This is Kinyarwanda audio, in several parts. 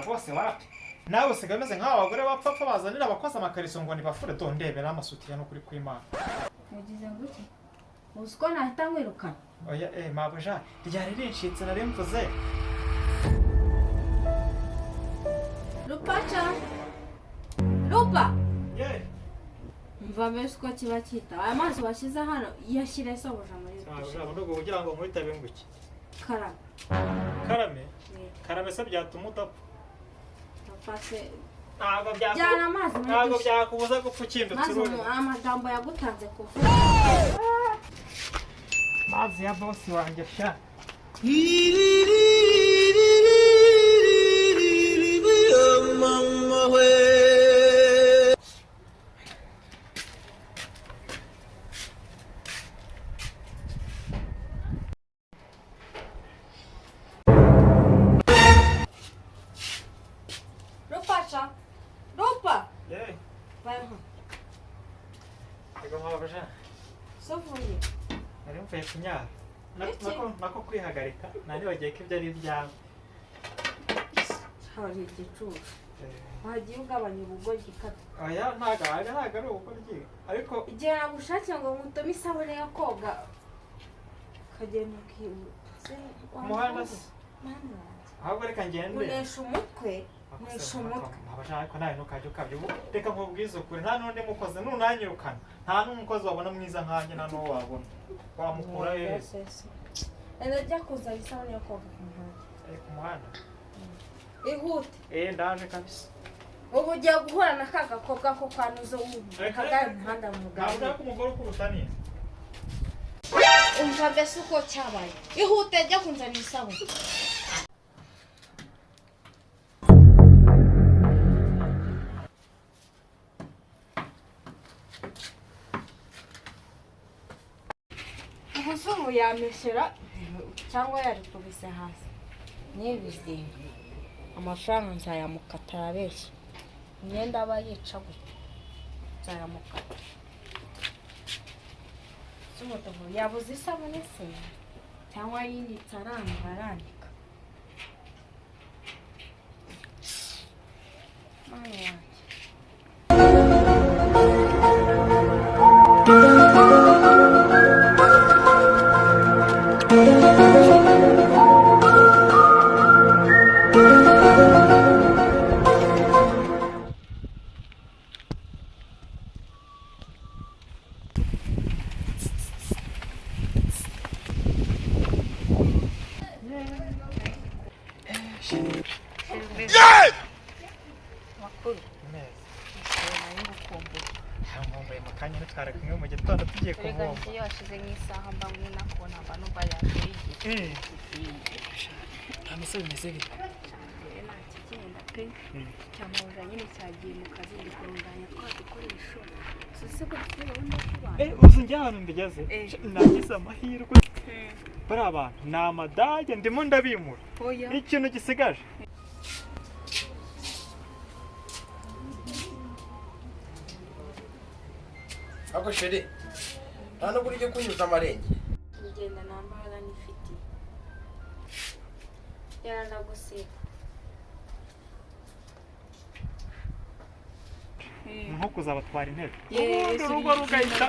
Rwose wapi, nawe usigaye umeze nk'aba bagore bapfapfa bazanira abakozi amakariso ngo nibafure. Do, ndebera amasutiya n'ukuri kw'Imana. Mugize nguki? Uzi ko nahita nkwirukana? Oya, mabuja, ryari rincitse nari mvuze. Rupaca, rupa. Ye. Mva mbese, uko kiba cyita aya mazi washyize hano, yashyire sobuja muri Mabuja, nubwo kugira ngo nkwitabe nguki? Karame. Karame? Karame se byatuma udapfa? Papa se. Ntabwo Jyana amazi muri ntabwo dushe. byakubuza gupfa ukindutse. Maze Urumva amagambo yagutanze kuvuga. Mazi ya bosi wanjye sha. Rupaca, rupa. Ye. Vaho. Yego mabuja. Sovuye? Nari mvuye kunyara. Iki? Nako kwihagarika, nari bagiye ko ibyo ari ibyawe. Hari igicucu wagiye ugabanya ubugoryi kata. Oya, ntabwo ari ubugoryi, ariko Igihe nagushakiye ngo ngutume isabune yo koga, ukagenda ukibutse. Ku muhanda se? Mana yanjye. Ahubwo reka ngende. Unesha umutwe, unesha umutwe. Mabuja, ariko nawe ntukajya ukabya ubu. Reka nkubwize ukuri, nta n'undi mukozi nunanyirukana, nta n'umukozi wabona mwiza nkanjye, nta n'uwo wabona, wamukura hehe? Enda, jya kuzana isabune yo koga ku muhanda. Ku muhanda? Ihute. Ndaje kabisa. Ubu ugiye guhura na ka gakobwa ko kwa Nuzo. Reka, W'umuhanda reka. umuhanda Ntabwo mugari. ushaka umugore ukuruta ni Umva mbese uko cyabaye. Ihute, jya kunzanira isabune. Ubu se ubu yamesera cyangwa yarikubise hasi n'ibizinga? Amafaranga nzayamukata, arabeshya. Imyenda aba yica gutya nzayamukata. Z'umutuku yabuze isabune se, cyangwa yinitse aranga aranika? Mana yanjye! Makuru? Meza. Nari ngukumbuye. Nkumbuye mu kanya, ntitwara kumwe mu gitondo tugiye Erega kuvoma? njye hashize nk'isaha mba nakubona, mba numva yateye igihe. Nta mise bimeze bite? Mbere nta kigenda pe. Cyamubuja nyine cyagiye mu kazi, ndi kurundanya twa dukoresho. Si ko dufite gahunda yo kubana? Uzi njye ahantu mbigeze? Nagize amahirwe, bariya bantu ni amadage, ndimo ndabimura. Oya. Ikintu gisigaje Ariko chérie, nta nubwo ujya kunyuza amarenge. Ngenda nta mbaraga nifitiye, yarandagusiga. Ni nko kuzabatwara intebe, ubundi urugo rugahita.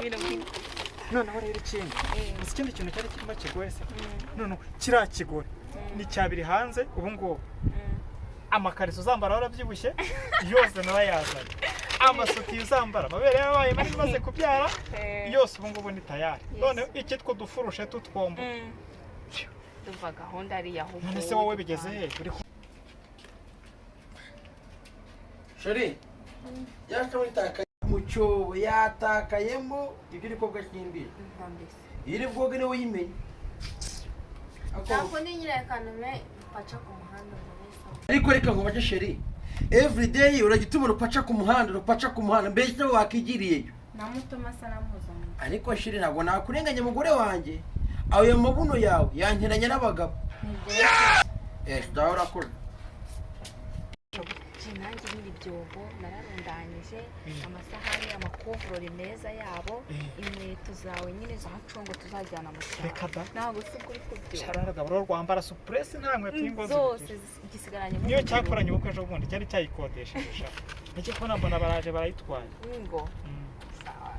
Noneho rero ikindi, uzi ikindi kintu cyari kirimo kigoye se? Noneho kiriya kigore ni cyabiri hanze ubu ngubu. Amakariso uzambara warabyibushye yose narayazanye, amasutiye uzambara amabere yabaye manini maze kubyara yose ubu ngubu ni tayari. Noneho icyitwa udufurushe tutwombo. Ndumva gahunda ari iya ahubwo. None se wowe bigeze he? Uri Chérie, yaje itakaye mu cyobo, yatakayemo ibyo uri koga kimbi. Umva mbese. Iyo uri bwoge niwe uyimenye. Ntabwo ni nyirakantume paca ku muhanda ngo nisabune. Ariko reka nkubaze chérie, everyday urajya utuma urupaca ku muhanda, urupaca ku muhanda, mbese wakigiriyeyo? Namutuma asa namuzaniye. Ariko chérie, ntabwo nakurenganya umugore wanjye, ayo mabuno yawe yanteranya n'abagabo. Nibyo. Dawe urakoze. Sheri, nanjye nyiri ibyombo nararundanyije, amasahani, amakuvurori meza yabo, inkweto zawe nyine za congo tuzajyana mu cyaro. Reka da. Ntabwo si ukuri kubyo. Shararaga bro, rwambara supuresi, nta nkweto y'ingozi Zose rugira. gisigaranye. Niyo cyakoranye ubukwe ejo bundi cyari cyayikodesheje sha, nicyo kubona mbona baraje barayitwaye. Ngo sawa.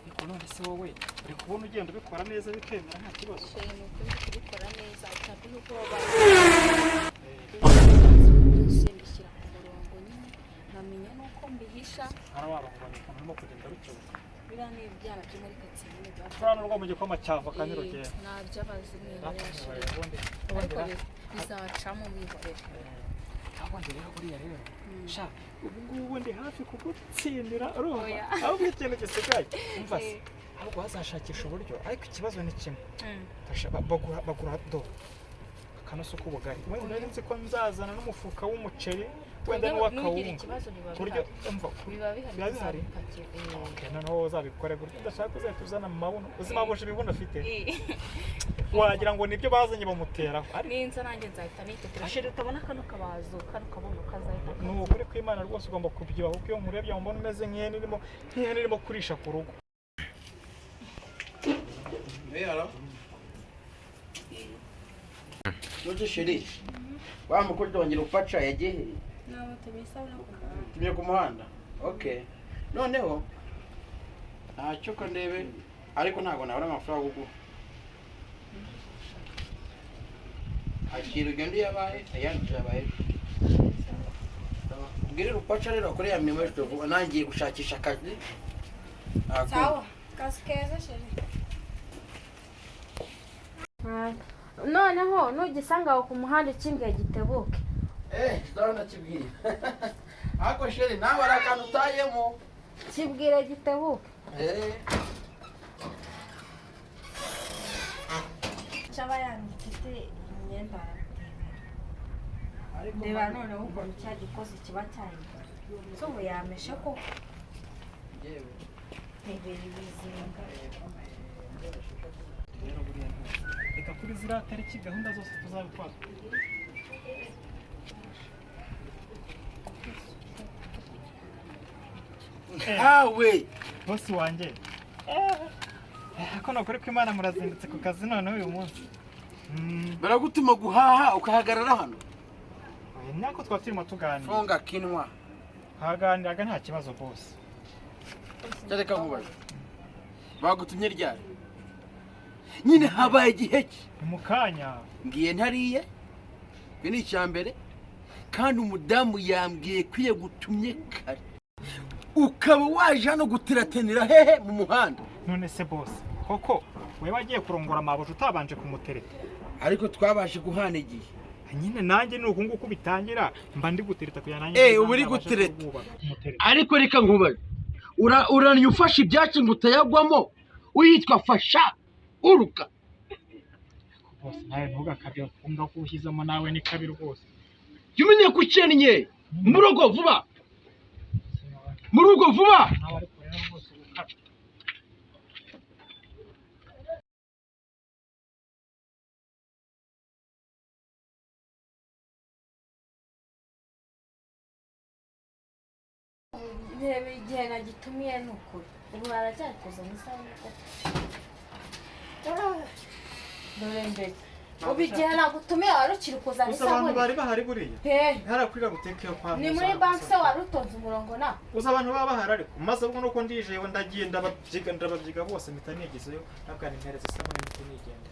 Ariko none se wowe uri kubona ugenda ubikora neza bikemera nta kibazo? Sheri, ni ukuri ndi kubikora neza cyane, nuko baba byose mbishyira ku murongo nyine, nkamenya n'uko mbihisha. Hano warongora ukuntu urimo kugenda rukebuka. Biriya ni ibyana byo muri karitsiye nyine biba Turiya n'urwo mu gikoma cyavoka n'urugendo. Ntaby'abazi mwihorere. Ubundi Ariko bizacamo, mwihorere. Ubundi rero buriya rero sha, ubu ngubu ndi hafi kugutsindira, urumva? Oya. Ahubwo ikintu gisigaye, umva se, ahubwo wazashakisha uburyo, ariko ikibazo ni kimwe. Bagura do akanoso k'ubugari, wenda nari nzi ko nzazana n'umufuka w'umuceri, wenda Ntugire n'uw'akawunga ikibazo, biba ku buryo bihari. Umva, Biba bihari. Biba bihari. Tuzabipakira. Okay, noneho wowe uzabikore gutyo, ndashaka uzahita uzana mu mabuno, uzi mabuje ibibuno afite, wagira ngo nibyo bazanye bamuteraho. Ariko Ninza nanjye nzahita nitetera, sheri, utabona kano kabazo, kano kabuno kazahita ni ukuri kw'Imana rwose ugomba kubyibuha, kuko iyo nkurebye mbona umeze nk'ihene irimo kurisha ku rugo. Hey, hello. Ntuzi chéri, wa mukozi wanjye Rupaca yagiye he? Namutumye isabune ku muhanda. Tumye ku muhanda. Okay. Noneho ntacyo ko ndebe, ariko ntabwo nabona amafaranga yo kuguha. Akira ugende uyabahe, ayandi tuyabahe ejo. Ubwire Rupaca rero akore ya mirimo ejo vuba, nangiye gushakisha akazi. Nta kundi. Sawa, kazi keza chéri. Noneho nugisanga aho ku muhanda ikimbwiye gitebuke. Eh, sawa, ndakibwira. Ariko chéri, nawe hari akantu utayemo. Kibwire gitebuke. Eh. Cyaba yanditse imyenda. Ariko Reba noneho ukuntu cya gikozi kiba cyayigize, so ubu yameshe koko. Yewe. Rebera ibizinga. Rero buriya rwose reka kuri ziriya tariki gahunda zose tuzabikora. Hawe. Bosi wanjye, ko nukuri ko Imana murazindutse ku kazi noneho uyu munsi. Baragutuma guhaha ukahagarara hano. Oya, nako twaba turimo tuganira. Funga kinwa. Haganiraga nta kibazo bose. Reka nkubaze. Bagutumye ryari? Nyine habaye igihe ki? Ni mu kanya. Ngiye ntariye. Iki ni icya mbere. Kandi umudamu yambwiye ko iyo gutumye kare. Ukaba waje hano gutiratenera hehe mu muhanda? None se bose, koko wowe wagiye kurongora mabuja utabanje kumutereta? Ariko twabashe guhana igihe. Nyine nanjye ni uku nguku bitangira, mba ndi gutereta kugira nanjye Eh, uba uri nzabashe gutereta. kurwubaka, kumutereta. Ariko reka nkubaze. Uranya ufashe ibyatsi ngo utayagwamo, uyitwa fasha uruka. Bose, nawe ntugakabye, kumva ko ushyizemo nawe ni kabi rwose. Jya umenya ko ukennye. Mu rugo vuba. Mu rugo vuba. Nawe ariko rero rwose gukabya. Reba igihe nagitumiye, ni ukuri ubu baracyari kuzana isabune koko. Dore mbere ubu igihe nagutumiye wari ukiri kuzana Gusa abantu isabune. bari bahari buriya. Pe. Harakwira butike yo kwa Ni muri banki se wari utonze umurongo nawe? Gusa abantu baba bahari, ariko maze ubwo nuko ndijewe ndagiye ndababyiga ndababyiga bose, mpita nigezeyo nabwo nimpereza isabune mpita nigenda.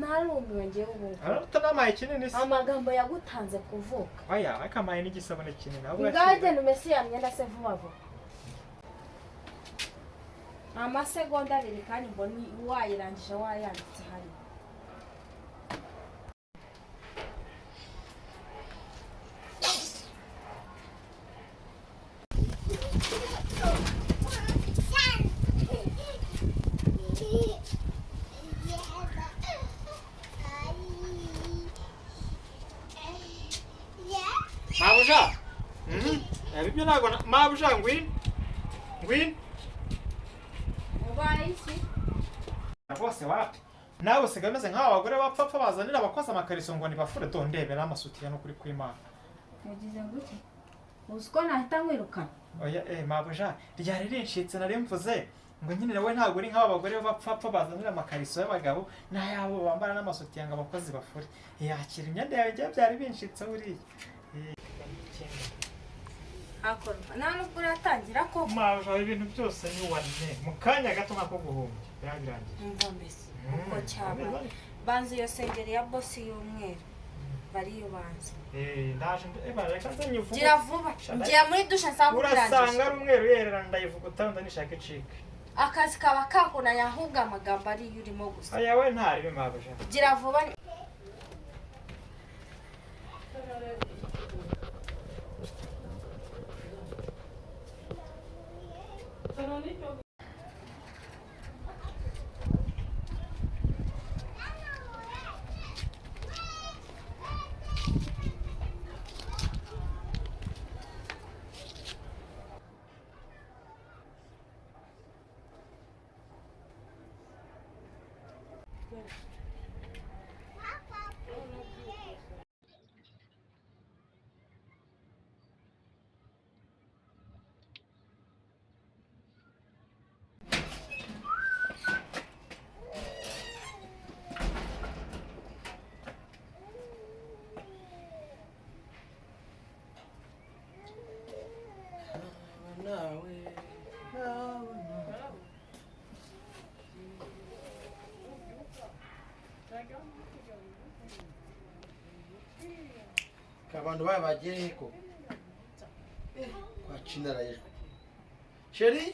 Narumiwe ngewe ubu ngubu. Utanamaye kinini se? Amagambo yagutanze kuvuka. Oya, ariko amaye n'igisabune kinini ahubwo. Ngagenda umese ya myenda se vuba vuba, amasegonda 2, kandi mbona wayirangije wayanditse hariya. Mabuja, ibyo ntabwo mabuja, ngwino ngwino. Ubaye iki? Rwose wapi, nawe usigaye umeze nk'aba bagore bapfapfa bazanira abakozi amakariso ngo nibafure. Dondebera amasutiya, n'ukuri kw'Imana. Mugize gute? Uzi ko nahita nkwirukana? Oya mabuja, ryari rincitse nari mvuze ngo nyine nawe ntabwo uri nk'aba bagore b'abapfapfa bazanira amakariso y'abagabo n'ayabo bambara n'amasutiya ngo abakozi bafure. Yakira imyenda yawe, njyewe byari bincitse buriya. Hakorwa nta nubwo uratangira koko. Mabuja, ibintu byose ni wane mu kanya gato nk'ako guhumbya biba birangiye. Umva mbese uko cyabaye, banza iyo sengeri ya bosi y'umweru bariyo banza. Ndaje reka nze nyivuge. Gira vuba, ngira muri dushe nsanga urasanga ubirangije. Ari umweru yererana, ndayivuguta ndanishaka icike. Akazi kaba kakunanye, ahubwo amagambo ariyo urimo gusa. Aya we ntaribe mabuja. Gira vuba. Nawe nawe nawe. Abantu bayo bagiye he ko kwa Chinarayejwe? Sheri,